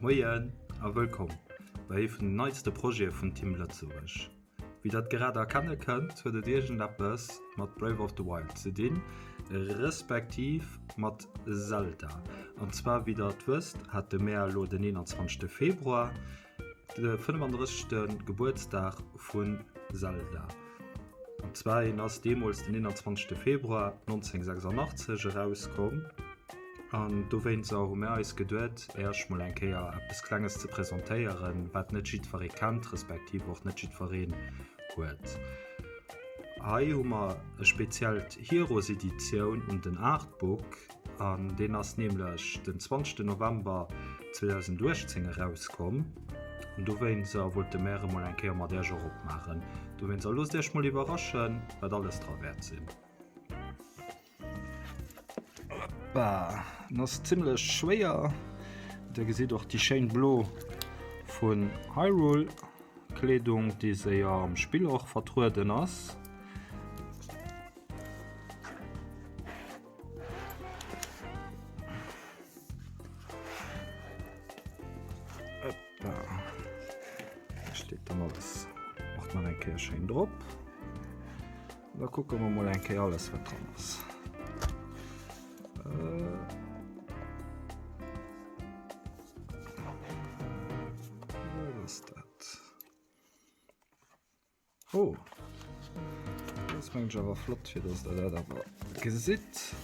Moien a wëllkomm bei ee vun den neitste Projete vun Team Lëtzebuerg. Wéi der et grad erkenne kënnt, huet et iergendeppes mat Breath of the Wild ze dinn, respektiv mat Zelda. An zwar, wéi der et wësst, hate mär elo den 21. Februar de 35. Gebuertsdag vu Zelda. An zwar een ass deemools den 21. Februar 1986 erauskomm. An dowéinster hu mär eis geduet, Äerch mol eng Kéier eppes Klenges ze presentéieren, wat net jiddweree kennt, respektiv och net jiddwereen huet. Hei hu mer e speziellt Heroes-Editioun un den Artbook, an deen ass nämlech den 20 November 2018 erauskomm. An dowéinster wollte mär e mol eng Kéier mat Äerch och opmaachen. Dowéinster loosst Äerch mol iwwerraschen, wat alles dra wäert sinn. Hoppa, en ass zimmlech schwéier. Dir gesitt och déi schéin blo vun Hyrule Kleedung, déi séier am Spill och vertrueden ass. Hoppa, steet dann alles och nach eng Kéier schéin drop. Da kucke mer mol eng Kéier alles wat dran ass. Äh. Wat ass dat? Oh. Dat ass mengen ech awer flott fir dass der dat awer gesitt.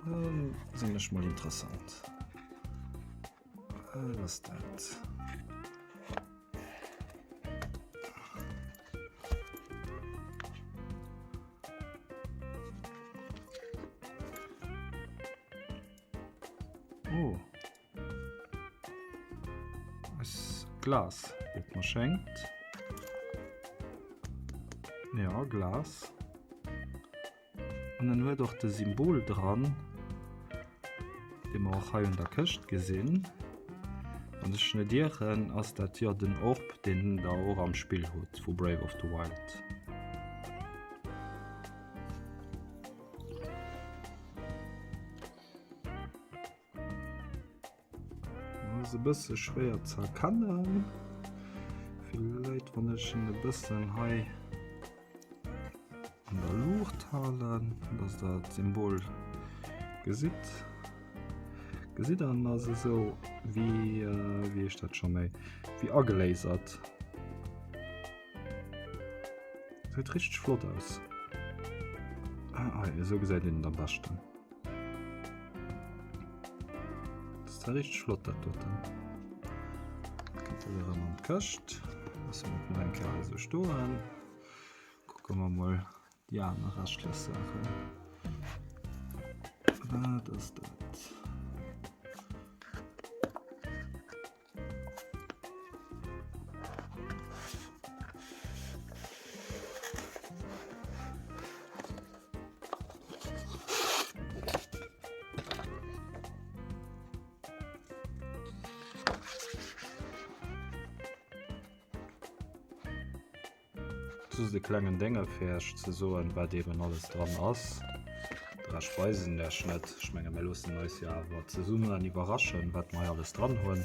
Ähm, sinn ech mol interessant. Wat ass dat? Oh. Ass Glas, wéi et mer schéngt. Ja, Glas. An en huet och de Symbol dran, dee mer och hei un der Këscht gesinn. Wann ech net ieren, ass dat jo den Orb, deen der och am Spill hutt vu Brave of the Wild. Ass e bësse schwéier ze erkennen. Villäit wann ech en e bëssen hei an der Luucht halen, dass der d'Symbol gesitt. Gesitt an ass esou wéi wéi heescht dat scho méi, wéi agelasert. Gesäit richteg flott aus. Ah, hei, esou gesäit een et am beschten. Das ist richtig flott, dat doten. Kënnt dat erëm an d'Këscht. Loosse mer et mol eng Kéier hei esou stoen. Kucke mer mol déi aner reschtlech Saachen. Wat ass dat? Just e klengen Dénge fir Iech ze soen, wat eben alles dran ass. De Rescht weisen ech net. Ech menge mir loossen eis jo awer zesummen iwwerraschen, wat mer hei alles dran hunn.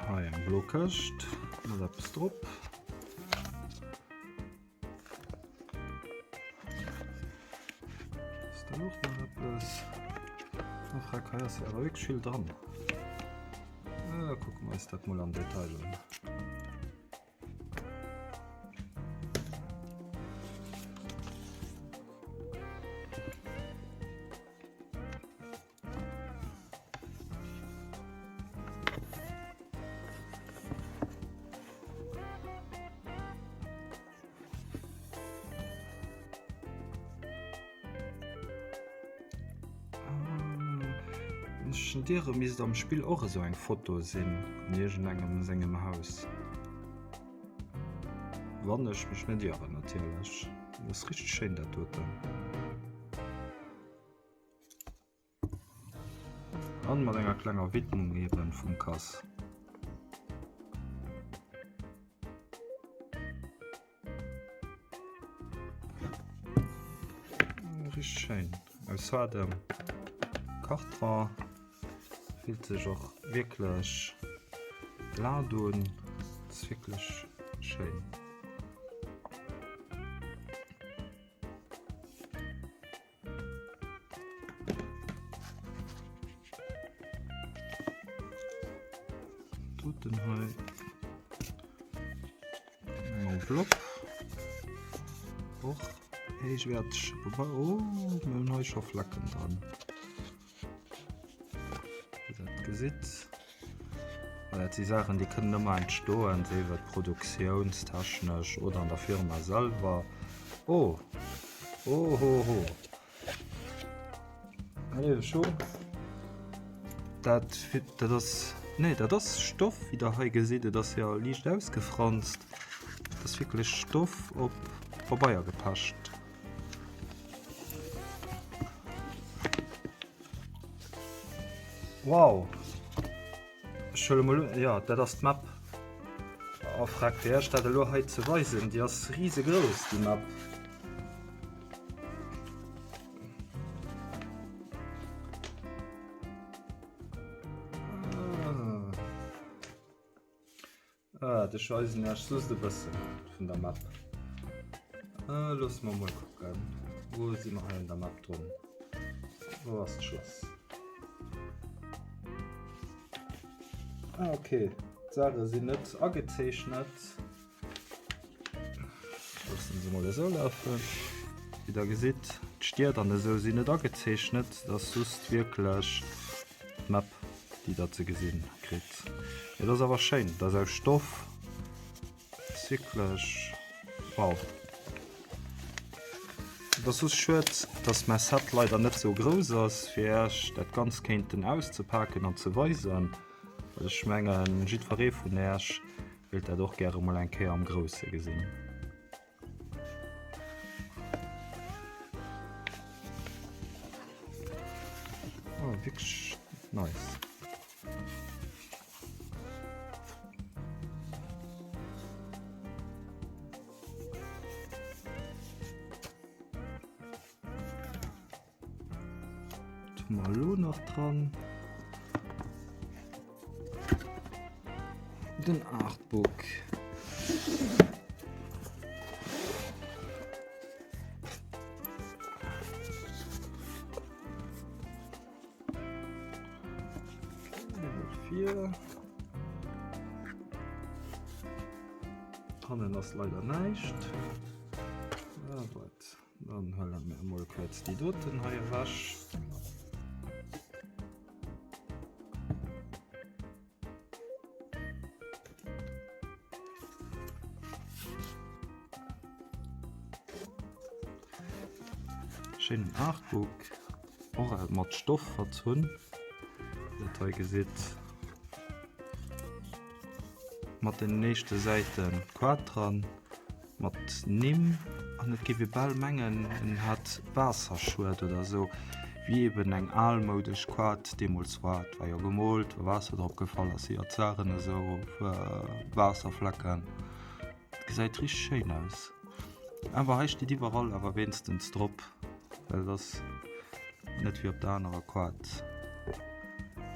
Hei eng blo Këscht mat eppes drop. Ass da och nach eppes? Oh, freck, hei ass jo awer wierklech vill dran. Da kucke mer eis dat mol am Detail un. Zwëschen Diere misst am Spill och esou eng Foto sinn an iergendengem sengem Haus. Wann ech mech net ieren natierlech. Dat ass richteg schéin dat doten. An mat enger klenger Widmung eben vum Kass. Richteg schéin. Aus haardem Karton. Fillt sech och wierklech glat un. Ass wierklech schéin. Doten hei eng Enveloppe. Och héichwäerteg. Oh, mir hunn hei scho Flecken dran. Wéi dat gesitt. Well dat si Saachen, déi kënnen ëmmer entstoen, sief et produktiounstechnesch oder an der Firma selwer. Oh! Oh ho ho! Allez, ech hu dat, dat ass, nee, dat ass Stoff, wéi der hei gesitt. Et ass jo liicht ausgefranst. Dat ass wierklech Stoff op Pabeier gepecht. Wow! Ech huele mol un, jo, dat ass d'Map. Oh freck, fir iech dat elo hei ze weisen, déi ass risegrouss, déi Map. Ah, ech weisen iech just e bëssen vun der Map. Äh, loosse mer mol kucken. Wou si mer hei an der Map drun? Wou ass d'Schlass? Ah, okay. D'Saache sinn net agezeechnet. Loossen se mol esou lafen. Wéi der gesitt, d'Stied an esou sinn net agezeechnet. Dat ass just wierklech d'Map, déi der ze gesinn kritt. Et ass awer schéin, et ass aus Stoff, ass wierklech wow. Et ass just schued, dass mäi Set leider net sou grouss ass, fir Äech dat Ganzt kéinten auszepaken an ze weisen, well ech mengen, jiddweree vun Äech wéilt dat och gäre mol eng Kéier am Grousse gesinn. Oh, wierklech nice. Tun mer elo nach dran. Den Artbook. Vier. Hannen ass leider näischt. Ah, wat. Dann huelen mir emol kuerz déi doten hei ewech. Schéinen Artbook, och mat Stoff verzunn, wéi der hei gesitt. Mat den éischte Säiten d'Quad dran. Mat Nimm, an et géif ee bal mengen, en hätt Waasserschued oder esou, wéi eben eng almoudesch Quad deemools war. Et war jo gemoolt, wa Waasser drop gefall ass, iwwer d'Saachen esou Waasserflecken. Et gesäit richteg schéin aus. Awer hei steet iwwerall awer wéinstens drop, well et ass net wéi op der anerer Quad.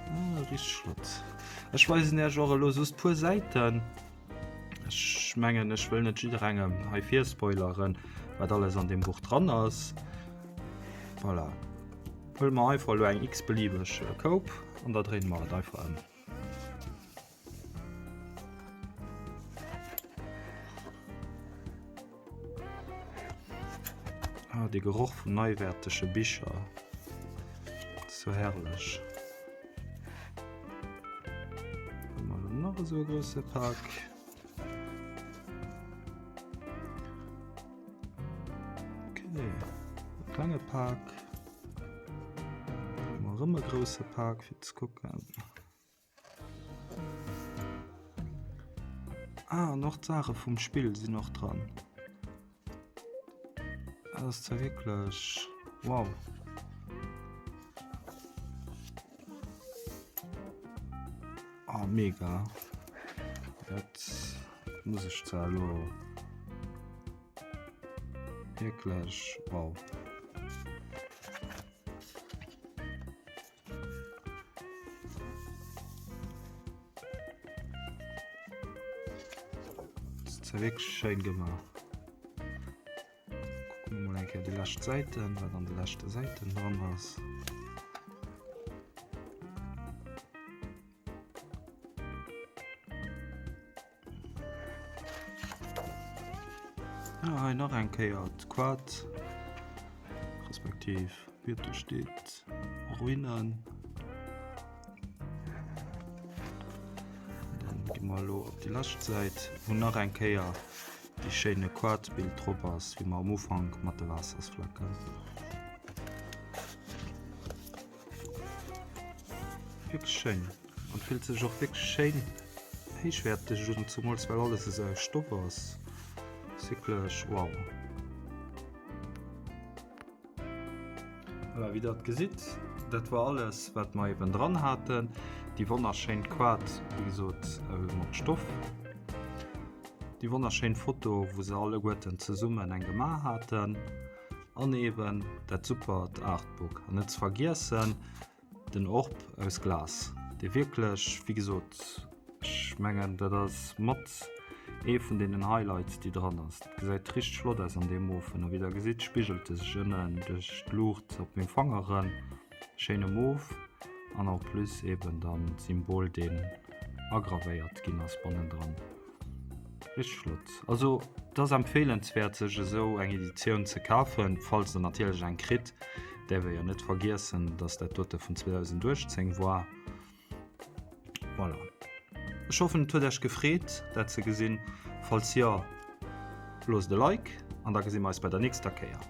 Ah, richteg flott. Ech weisen Iech och elo just puer Säiten. Ech mengen ech wëll net jidderengem hei virspoileren, wat alles an deem Buch dran ass. Voilà. Huele mer einfach elo eng x-beliebeg Koup an da dréine mer et einfach ëm. Ah, de Geroch vun neiwäertege Bicher. Sou herrlech. Nach esou e grousse Pak. Okay, e klenge Pak. Erëm e grousse Pak fir ze kucken. Ah, an och d'Saache vum Spill sinn och dran. Dat ass zwar wierklech wow. Ah, mega. Dat muss ech zwar elo wierklech wow. Ass wierklech schéin gemaach. Kucke mer mol eng Kéier déi lescht Säiten, wat an de leschte Säiten dran ass. Ah, hei nach eng Kéier d'Quad, respektiv wéi et do steet, Ruinen. Dann gi mer elo op déi lescht Säit, wou nach eng Kéier dee schéine Quadbild drop ass, wéi mer am Ufank mat de Waassersflecken. Wierklech schéin an fillt sech och wierklech schéin héichwäerteg un, zumools well alles esou aus Stoff ass. Ass wierklech wow. Voilà, wéi der et gesitt, dat war alles wat mer eben dran haten. Déi wonnerschéin Quad, wéi gesot, mat Stoff. Déi wonnerschéin Foto wou se alleguerten zesummen eng gemaach haten. An eben dat supert Artbook. An net ze vergiessen den Orb aus Glas, dee wierklech, wéi gesot, ech mengen dat ass mat ee vun deenen Highlights déi dran ass. Dat gesäit richteg flott aus an deem Mofen. A wéi der gesitt spigelt e sech ënnen duerch d'Luucht op mengem Fanger erëm. Schéine Mof an en plus eben dann d'Symbol deen agravéiert ginn ass bannendran. Richteg flott. Also et ass empfeelenswäert sech esou eng Editioun ze kafen, falls der natierlech eng kritt. Däerf ee jo net vergiessen, dass dat dote vun 2018 war. Voilà. Ech hoffen et huet Iech gefreet dat ze gesinn. Falls jo, loosst e Like an da gesi mer eis bei der nächster Kéier.